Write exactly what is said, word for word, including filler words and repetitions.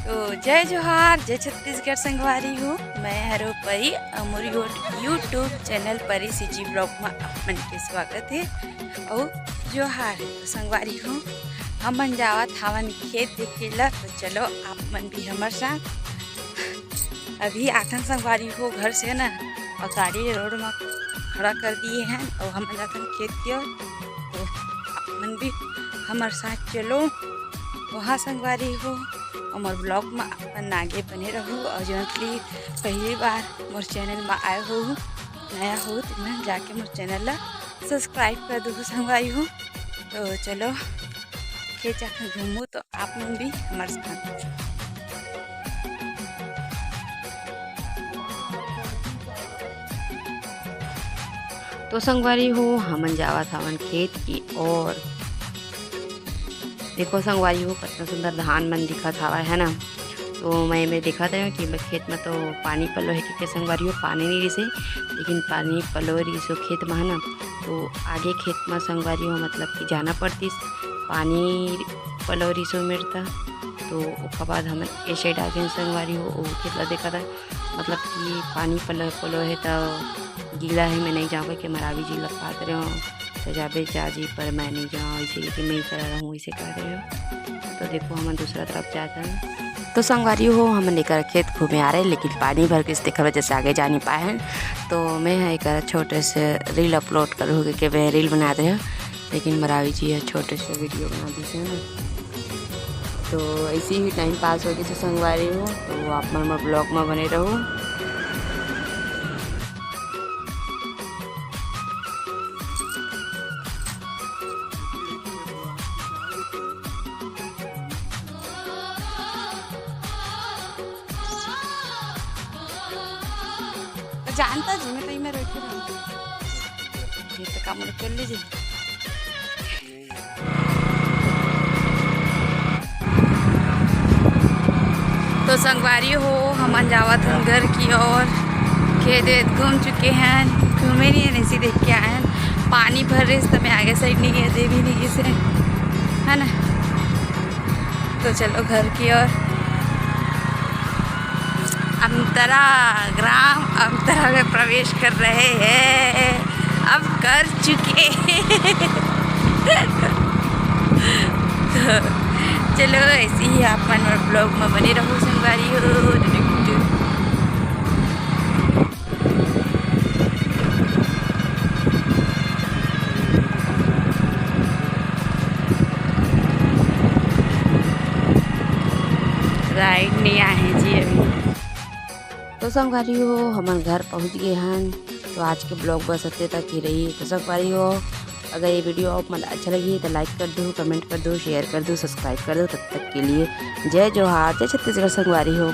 तो जय जोहार, जय छत्तीसगढ़ संगवारी हो। मैं हरो परी, अउ more you-, YouTube channel Pari CG blog में आप मन के स्वागत है। अउ जोहार। तो संगवारी हो, हमन जावत हावन खेत देखे ला, तो चलो आप मन भी हमर साथ। अभी आथन संगवारी हो घर से ना, अउ गाड़ी रोड में खड़ा कर दिए हैं, अउ हमन जाथन खेत के ओर। तो आप मन भी हमर साथ चलो। वहाँ संगवारी हो, अउ मोर ब्लॉग में अपन आगे बने रहू। अउ जौन भी पहली बार मोर चैनल में आए हो, नया हो, तो मैं जाके मोर चैनल ला सब्सक्राइब कर दू संगवारी हो। तो चलो खेत जाके घूमू, तो आप मन भी हमर साथ। तो संगवारी हो, हमन जावत हवन खेत की ओर। देखो संगवारी हो, कितना सुंदर धान मन दिखत हवय, है ना। तो मैं, मैं देखत हवं कि मैं खेत में तो पानी पलो है, क्योंकि संगवारी हो पानी नहीं रिसे, लेकिन पानी पलो रिसो खेत में, है ना। तो आगे खेत में संगवारी हो, मतलब कि जाना पड़तीस, पानी पलो रिसो मेरता। तो ओकर बाद हमन ए साइड आ गए संगवारी हो, ओ खेत ला देखत हवं, मतलब कि पानी पलो, पलो है तो गीला है, मैं नहीं जाऊँ कि मरावी जी लग पात रहे हो, तो जाबे जा जी, पर मैं नहीं जाऊँ, इसे कि मैं ही करा रहूँ, इसे कह रहे हो। तो देखो, हमन दूसरा तरफ जात हन। तो संगवारी हो, हमन एकर खेत घूमे आ रहे, लेकिन पानी भर के इस देखा वजह से आगे जा नहीं पाए हैं। तो मैं ह एकर छोटे से रील अपलोड करूँ, क्योंकि मैं रील बना रहे हो, लेकिन मरावी जी ह छोटे से वीडियो बना दीजिए ना। तो ऐसे ही टाइम पास हो गया संगवारी हो, तो आप मन मोर ब्लॉग में बने रहो। जानता जी, मैं तो इमे रोके रहूं। ये तो काम चल लीजिए। तो संगवारी हो, हमन जावत हन घर की ओर। खेत वेत घूम चुके हैं, घूमे नहीं है, ऐसे देख के आए हैं। पानी भर रहे, तो मैं आगे साइड नहीं गया, देवी नहीं से, है ना। तो चलो घर की ओर। अमतरा, ग्राम अमतरा में प्रवेश कर रहे हैं, अब कर चुके। तो चलो, ऐसे ही आप मन ब्लॉग में बने रहो संगवारी हो। राइड नहीं आए हैं जी अभी। तो संगवारी हो, हमन घर पहुंच गए हन। तो आज के ब्लॉग बस अतने तक ही रही। तो संगवारी हो, अगर ये वीडियो आप मन अच्छा लगी तो लाइक कर दो, कमेंट कर दो, शेयर कर दो, सब्सक्राइब कर दो। तब तक के लिए जय जोहार, जय छत्तीसगढ़ संगवारी हो।